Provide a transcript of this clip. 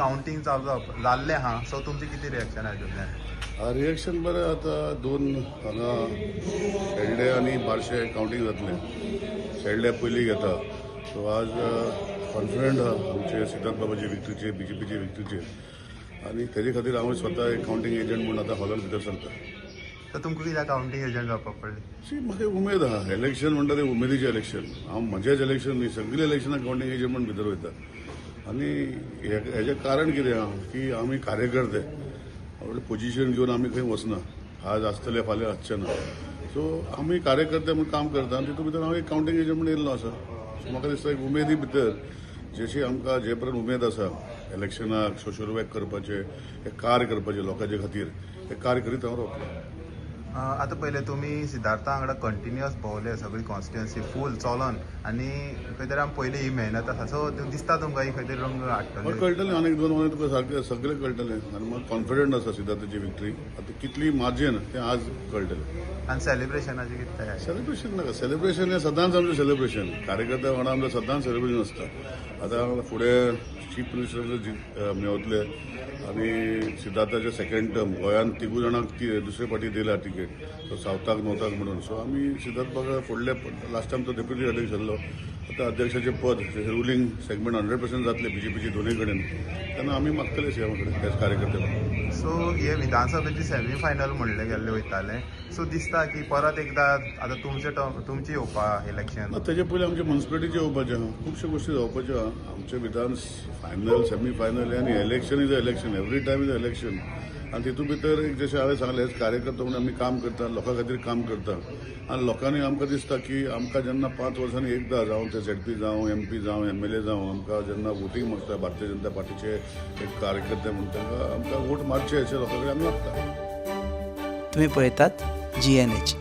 कावंटींग चालू जाल्लें आहा, सो तुमचें कितें रिएक्शन हातूंतल्यान? रिएक्शन बरें. आतां दोन हांगा शेल्डे आनी बारशे कावंटींग जातलें. शेल्डे पयलीं घेता. सो आज कॉन्फिडंट आहा आमचे सिद्धार्थ बाबाचे विक्ट्रीचे, बीजेपीचे विक्ट्रीचे आनी तेजे खातीर हांव स्वता एक कावंटींग एजंट म्हणून आतां हॉलान भितर सरता. तर तुमकां कित्याक कावंटींग एजंट जावपाक पडलें? सी, म्हाका एक उमेद आहा. इलेक्शन म्हणटा तें उमेदीचें इलेक्शन. हांव म्हजेच इलेक्शन न्ही, सगळीं इलेक्शनां कावंटींग एजंट म्हूण भितर वयता. आनी हेजें कारण कितें आहा की आमी कार्यकर्ते आपलें पोजिशन घेवन आमी खंय वचना. आज आसतले, फाल्यां आसचे ना. सो आमी कार्यकर्ते म्हूण काम करता आनी तितून भितर हांव एक कावंटींग एजंट म्हूण येयल्लो आसा. सो म्हाका दिसता एक उमेदी भितर जशी आमकां जे पर्यंत उमेद आसा इलेक्शनाक सोशल वर्क करपाचें, हें कार्य करपाचें लोकांचे खातीर, हें कार्य करीत हांव रावतलो. आतां पयलें तुमी सिद्धार्था वांगडा कंटिन्युअस भोंवले, सगळी कॉन्स्टिट्युएन्सी फूल चलोन आनी खंय तरी आमी पयली ही मेहनत आसा. सो दिसता तुमकां ही खंय तरी रंग मागीर हाडटले? कळटलें, आनीक 2 म्हयने तुका सारकें सगळें कळटलें. आनी म्हाका कॉन्फिडंट आसा सिद्धार्थाची विक्ट्री. आतां कितली मार्जीन तें आज कळटलें. आनी सेलिब्रेशनाची कितें तयारी? सेलिब्रेशन नाका. सेलिब्रेशन हें सदांच आमचें सेलिब्रेशन. कार्यकर्त्या वांगडा आमचें सदांच सेलिब्रेशन आसता. आतां फुडें चीफ मिनिस्टर मेवतले आनी सिद्धार्थाचे सेकंड टर्म. गोंयांत तिगूय जाणांक ती दुसरे फावटी दिला तिकेट, सो सावथाक नॉर्थाक म्हणून. सो आमी सिद्धार्थ बाबा फुडले, लास्ट टायम तो डेप्युटी अध्यक्ष जाल्लो, आतां अध्यक्षाचें पद रुलींग सेगमेंट 100% जातलें बीजेपीचे दोनूय कडेन, तेन्ना आमी मागतले सीएमा कडेन त्याच कार्यकर्ते. सो हे विधानसभेची सेमी फायनल म्हणले गेल्ले वयताले. सो दिसता की परत एकदा आतां तुमचे टर्म तुमची येवपा इलेक्शन? ना, तेजे पयलीं आमचे म्युन्सिपालिटीचे येवपाचें आहा, खुबश्यो गोश्टी जावपाच्यो आहा. आमचे विधान फायनल, सेमी फायनल आनी election is a election, every time is a election. आनी तितून भितर एक जशें हांवें सांगलें, कार्यकर्तो म्हणून आमी काम करता, लोकां खातीर काम करता आनी लोकांनी आमकां दिसता की आमकां जेन्ना 5 वर्सांनी एकदां, जावं ते झेडपी जावं, एमपी जावं, एमएलए जावं, आमकां जेन्ना वोटींग मागता भारतीय जनता पार्टीचे एक कार्यकर्ते म्हणून, तांकां आमकां वोट मारचे अशें लोकां कडेन आमी मागता. तुम्ही पळयतात जीएनएच.